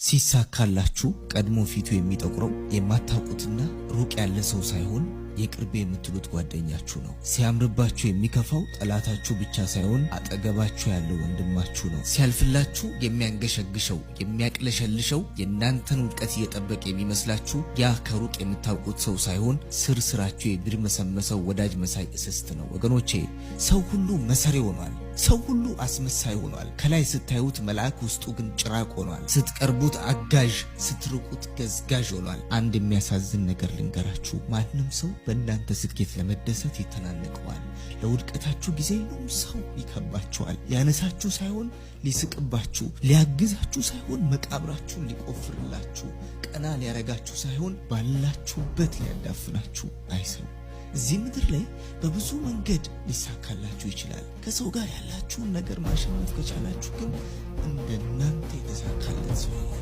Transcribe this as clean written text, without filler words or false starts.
ሲሳካላችሁ ቀድሞ ፊቱ የሚጠቁረው የማታውቁትና ሩቅ ያለ ሰው ሳይሆን የቅርቤ የምትሉት ጓደኛችሁ ነው። ሲያምርባችሁ የሚከፋው ጠላታችሁ ብቻ ሳይሆን አጠገባችሁ ያለው ወንድማችሁ ነው። ሲያልፍላችሁ የሚያንገሸግሸው፣ የሚያቅለሸልሸው፣ የእናንተን ውድቀት እየጠበቀ የሚመስላችሁ ያ ከሩቅ የምታውቁት ሰው ሳይሆን ስር ስራችሁ የሚርመሰመሰው ወዳጅ መሳይ እስስት ነው። ወገኖቼ፣ ሰው ሁሉ መሰሪ ሆኗል። ሰው ሁሉ አስመሳይ ሆኗል። ከላይ ስታዩት መልአክ፣ ውስጡ ግን ጭራቅ ሆኗል። ስትቀርቡት አጋዥ፣ ስትርቁት ገዝጋዥ ሆኗል። አንድ የሚያሳዝን ነገር ልንገራችሁ። ማንም ሰው በእናንተ ስኬት ለመደሰት ይተናነቀዋል። ለውድቀታችሁ ጊዜ ሁሉም ሰው ይከባችኋል። ሊያነሳችሁ ሳይሆን ሊስቅባችሁ፣ ሊያግዛችሁ ሳይሆን መቃብራችሁን ሊቆፍርላችሁ፣ ቀና ሊያረጋችሁ ሳይሆን ባላችሁበት ሊያዳፍናችሁ። አይ ሰው፣ እዚህ ምድር ላይ በብዙ መንገድ ሊሳካላችሁ ይችላል። ከሰው ጋር ያላችሁን ነገር ማሸነፍ ከቻላችሁ ግን እንደናንተ የተሳካለት ሰው የለም።